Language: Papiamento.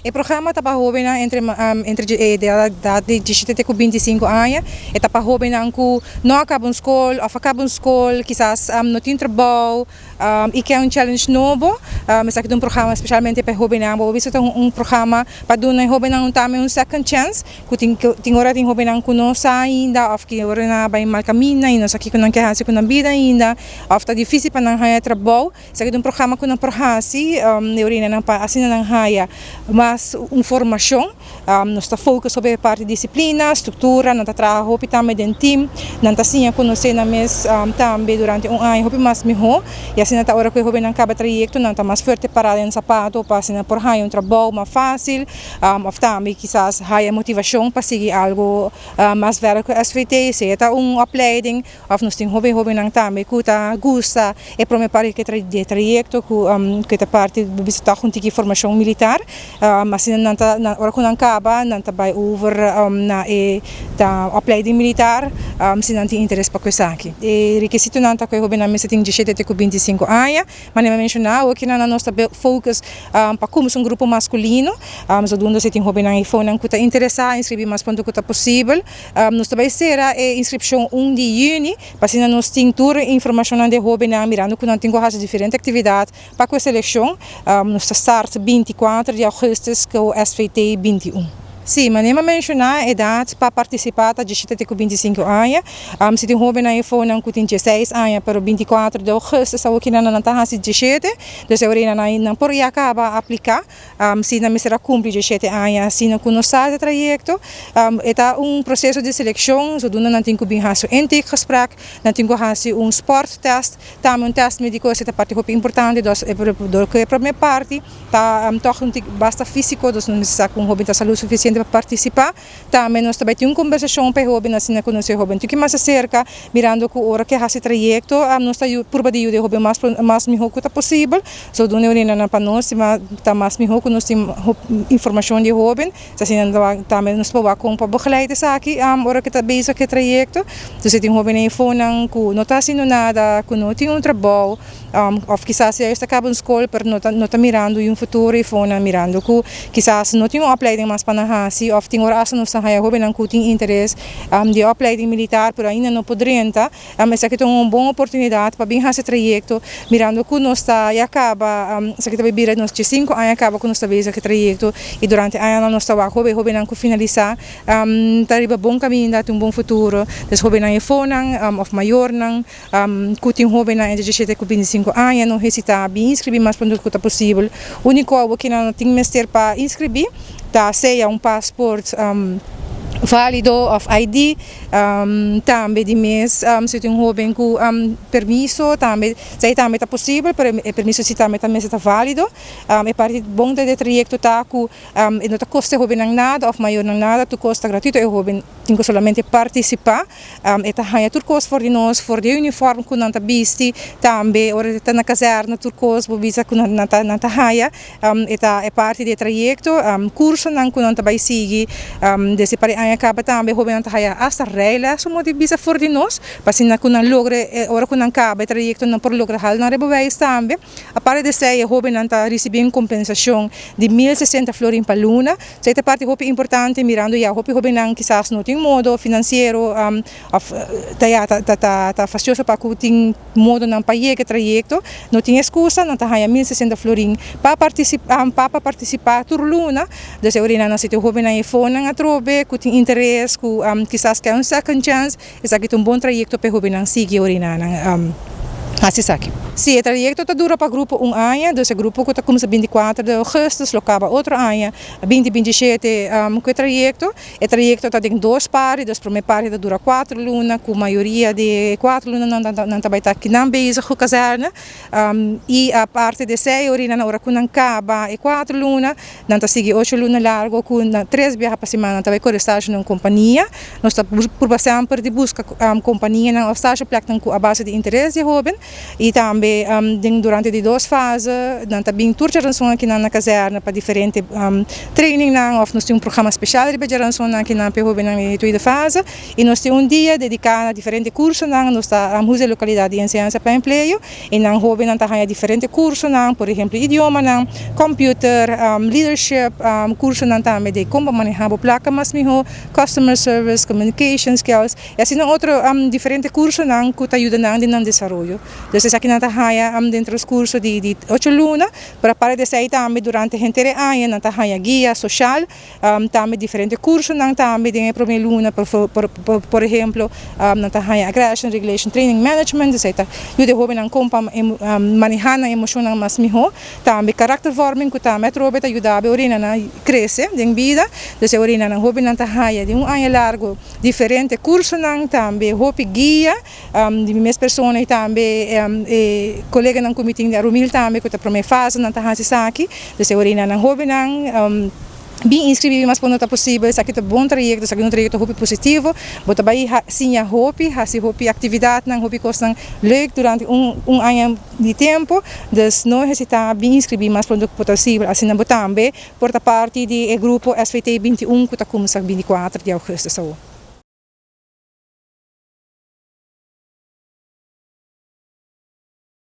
E programa ta pa hobennan entre e edat di 17 te ku 25 aña. E ta pa hobennan ku no a kaba un skol òf a kaba un skol, kisas no tin trabou i ke un challenge nobo. Esaki ta un programa spesialmente pa e hobennan. Bo por bisa ta un programa pa duna e hobennan tambe un second chance ku tin ora tin hobennan ku no sa ainda òf ki ora nan a bai mal kaminda i no sa kiko nan ke hasi ku nan bida ainda òf ta difísil pa nan haña trabou. Esaki ta un programa ku nan por hasi e orina nan pa asina nan haya mas un formashon. Nos ta focus hopi e parti disiplina, struktura, nan ta traha hopi tambe den team, nan ta siña konosé nan mes tambe durante un aña hopi mas mihó i asina ta ora ku e hóbennan kaba e trayekto nan ta mas fuerte pará den sapato pa asina por haña un trabou mas fásil òf tambe kisas haya motivashon pa sigui algu mas verder ku SVT, sea ta un opleiding Of nos tin hopi hobennan tambe ku ta gusta e prome parti di e trayekto ku ku ta parti bo bisa tòg un tiki formashon militar. Asina nan ta ora ku nan kaba nan ta bai over na e ta opleiding militar si nan tin interes pa ku esaki. E rekisitonan ta ku e hobennan mester tin 17 te ku 25 aña. Manera mi a menshoná awo kinan nos ta focus pa kuminsá un grupo maskulino. Zodoende si tin hobennan i fonan ku ta interesá inskribí mas pronto ku ta posibel. Nos ta bai sera e inskripshon 1 di yüni pa asina nos tin tur e informashonnan di e hóbennan mirando ku nan tin ku hasi diferente aktividat pa ku e selekshon. Nos ta start 24 di ougùstus ku SVT 21. Sí, manera mi a menshoná edat pa partisipá ta 17 te ku 25 aña. Si tin hóbennan e fonan ku tin 16 aña pero 24 di ougùstus awokinan nan ta hasi 17, dus e ora ei nan por ya kaba apliká. Si nan mester a kumpli 17 aña asina ku nos sa e trayekto. E ta un proseso di selekshon, zodoende nan tin ku bin hasi un intakegesprek, nan tin ku hasi un sporttest, tambe un test mediko, esei ta parti hopi importante, dus dor ku e prome parti ta tòg un basta físiko, dus nos mester sa ku un hoben ta salú sufisiente pa partisipá. Tambe nos ta bai tin un kombersashon pa e hoben asina ku nos e hoben tuki mas aserka, mirando ku ora ke hasi trayekto nos ta purba di yuda e hoben mas mas mihó ku ta posibel. So duna e orindanan pa nos ta mas mihó ku nos tin informashon di e hoben, asina tambe nos por wak kon pa begeleid esaki ora ke ta bezig ku e trayekto. Entonces tin hobennan eifonan ku no ta hasiendo nada, ku no tin un trabou. Of kisas ya ta kaba un skol pero no ta no ta mirando un futuro i fonan mirando ku kisas no tin un opleiding mas pa nan hasi of tin ora asta nos ta haya hobennan ku tin interes di e opleiding militar pero ainda no por drenta. Esaki ta un bon oportunidat pa bin hasi trayekto mirando ku nos ta ya kaba esaki ta bira nos 15 aña kaba ku nos ta bezig ku e trayekto i durante añanan nos ta wak hopi hobennan ku finalisá ta riba bon kaminda tin un bon futuro. Des hobennan e fonan of mayornan Ku tin hóbennan entre 17 ku 25 aña no hesitá bin inskribí mas pronto ku ta posibel. Úniko awor ku nan tin mester pa inskribí ta sea un pasport válido òf ID. Tambe di mes si tin un hóben ku permiso tambe esei tambe ta posibel pero e permiso si tambe ta mester ta válido. E parti bon den e trayekto ta ku e no ta kosta e hóbennan nada òf mayornan nada, tur kos ta gratuito e hóben tin ku solamente partisipá. E ta haña tur kos for di nos, for di e uniform ku nan ta bisti, tambe ora e ta na kazèrna tur kos bo bisa ku nan ta nan ta haña. E ta e parti di e trayekto. Kursonan ku nan ta bai sigui desde par e aña kaba tambe hóbennan ta haña asta rijles un modo di bisa for di nos pa asina ku nan logra ora ku nan kaba e trayekto nan por logra hala nan rijbewijs tambe. Aparte di esei e hóbennan ta risibí un kompensashon di 1060 florin pa luna. Esei ta parti hopi importante mirando ya hopi hóbennan kisas no tin modo finansiero òf ta ya ta fastioso pa ku tin modonan pa yega e trayekto. No tin eskusa, nan ta haña 1060 florin pa pa partisipá tur luna. Dus e ora nan a siti hóbennan e fonan atrobe ku tin interes ku kisas ke un second chance. Esaki ta un bon trayekto pa e hóbennan sigui ora nan hasi esaki. Sí, e trayekto ta dura pa grupo un aña, dus e grupo ku ta kuminsá 24 di ougùstùs lo kaba otro aña 2027 ku e trayekto. E trayekto ta den dos parti, dus promé parti ta dura 4 luna ku mayoria di e 4 lunanan nan ta bai ta kinan bezig ku kazèrne. I aparte di esei ora nan ora ku nan kaba e 4 luna nan ta sigui 8 luna largo ku tres biaha pa siman nan ta bai kore stasio na un kompania. Nos ta purba semper di buska kompanianan òf stasio pleknan ku a base di interes di e hóben i tambe. Tambe den durante di dos fase nan ta bin tur djaranson akinan na kazèrna pa diferente trainingnan òf nos tin un programa spesial riba djaransonnan akinan pa e hóbennan den e tweede fase. I nos tin un dia dediká na diferente kursonan. Nos ta usa e lokalidat di enseñansa pa empleo i nan hóbennan ta haña diferente kursonan, por ehemplo idiomanan, kòmpiuter, leadership, kursonan tambe di kon pa manehá bo plaka mas mihó, customer service, communication skills i asina otro diferente kursonan ku ta yuda nan den nan desaroyo. Dus esakinan ta haña den transkurso di ocho luna, pero aparte di esei tambe durante henter e aña nan ta haña guia soshal, Tambe diferente cursonan tambe den e prome luna, por ehemplo nan ta haña Aggression Regulation Training Management, esei ta yuda e hobennan kon pa maneha nan emocionnan mas miho. Tambe karaktervorming ku tambe atrobe ta yuda e orenanan krese den bida. Dus e orenanan hobennan ta haña den un aña largo diferente cursonan, tambe hopi guia di mi mes persona i tambe e koleganan ku mi tin di Arumil tambe ku ta prome fase nan ta hasi esaki. Dus e orenanan hobennan bin inscribi mas pronto ta posibel. Esaki ta bon trayecto, esaki ta un trayecto hopi positivo. Bo ta bai siña hopi, hasi hopi actividadnan, hopi cosnan leuk durante un aña di tempo. Dus no hesita, bin inscribi mas pronto ku posibel. Asina bo tambe por ta parti di e grupo SVT 21 ku ta cuminsa 24 di augustus awo.